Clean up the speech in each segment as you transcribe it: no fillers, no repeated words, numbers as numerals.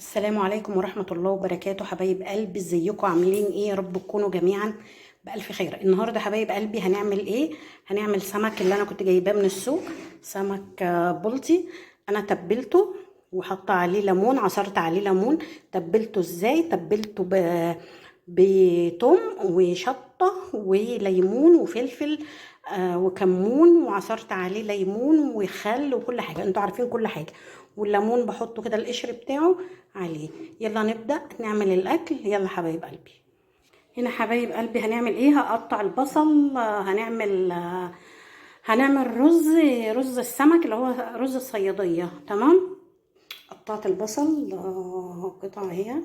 السلام عليكم ورحمة الله وبركاته. حبايب قلبي، ازيكم؟ عاملين ايه؟ يا رب تكونوا جميعا بألف خير. النهارده حبايب قلبي هنعمل ايه؟ هنعمل سمك اللي انا كنت جايباه من السوق، سمك بلطي. انا تبلته وحط عليه ليمون، عصرت عليه ليمون. تبلته ازاي؟ تبلته بتوم وشطة وليمون وفلفل وكمون، وعصرت عليه ليمون وخل وكل حاجة، انتوا عارفين كل حاجة. والليمون بحطه كده القشر بتاعه عليه. يلا نبدأ نعمل الأكل. يلا حبايب قلبي. هنا حبايب قلبي هنعمل ايه؟ هقطع البصل، هنعمل رز السمك اللي هو رز الصيادية. تمام، قطعت البصل قطع اهي.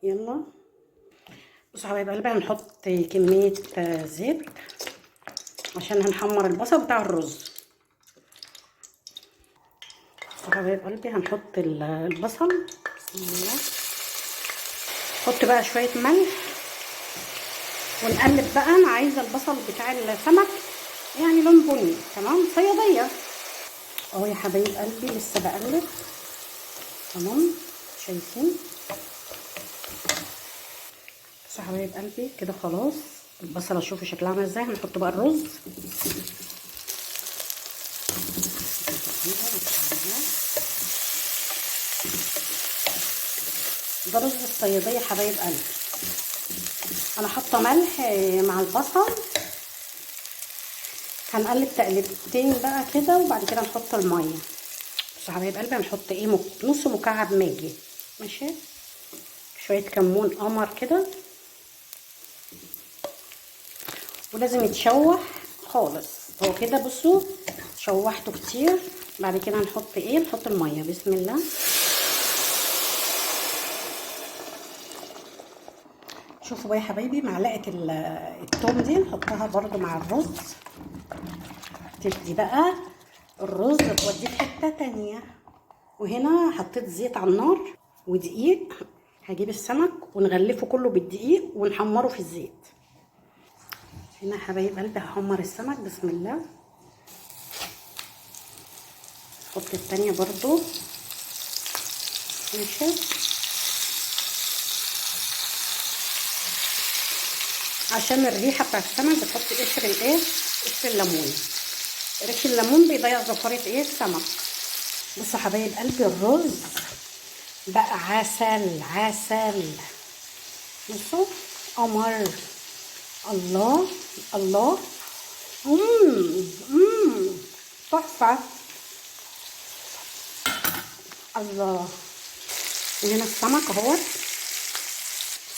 يلا بصوا حبايب قلبي، هنحط كمية زيت عشان هنحمر البصل بتاع الرز. بصوا حبايب قلبي هنحط البصل، بسم الله. نحط بقى شوية ملح ونقلب بقى. انا عايزة البصل بتاع السمك يعني لون بني، تمام، صيادية اهو يا حبايب قلبي. لسه بقلب، تمام، شايفين؟ بصوا حبايب قلبي كده خلاص البصله شوفوا شكلها عامل ازاي. هنحط بقى الرز. ده رز الصياديه حبايب قلبي. انا حاطه ملح مع البصل. هنقلب تقلبتين بقى كده وبعد كده نحط المية. بصوا حبايب قلبي هنحط ايه؟ نص مكعب ماجي، ماشي، شوية كمون قمر كده، ولازم يتشوح خالص. هو كده بصوا شوحته كتير. بعد كده هنحط ايه؟ نحط المية، بسم الله. شوفوا بقى يا حبايبي معلقه التوم دي نحطها برده مع الرز، تدي بقى الرز توديه في حتة تانية. وهنا حطيت زيت على النار ودقيق. هجيب السمك ونغلفه كله بالدقيق ونحمره في الزيت. هنا حبايب قلبي هحمر السمك، بسم الله. نحط التانية برضو، ماشي. عشان الريحة بتاعت السمك بتحط قشر الايه؟ قشر الليمون. قشر الليمون بيضيع زفارة ايه؟ السمك. بصوا حبايب قلبي الرز بقى عسل عسل، بصوا قمر. الله الله، تحفة. الله. وهنا السمك اهوت،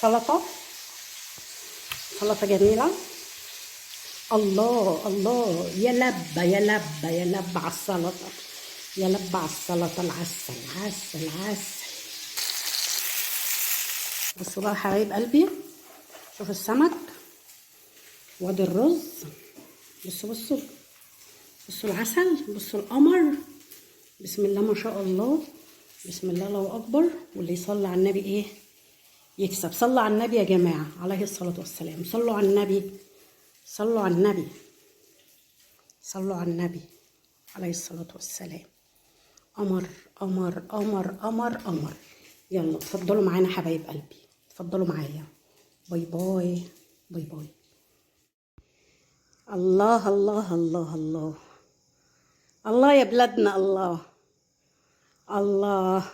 سلطة، سلطة جميلة. الله الله، يا لبة يا لبة يا لبة على السلطة، يا لبة على السلطة، العسل عسل عسل. بصوا بقى حبايب قلبي، شوفوا السمك وادي الرز. بصوا بصوا بصوا العسل، بصوا القمر، بسم الله ما شاء الله، بسم الله الله اكبر. واللي يصلي على النبي ايه؟ يكسب. صلوا على النبي يا جماعة، عليه الصلاة والسلام. صلوا على النبي، صلوا على النبي، صلوا على النبي عليه الصلاة والسلام. قمر قمر قمر قمر قمر. يلا اتفضلوا معانا حبايب قلبي، اتفضلوا معايا. bye bye bye bye. الله الله الله الله الله يا بلادنا، الله الله.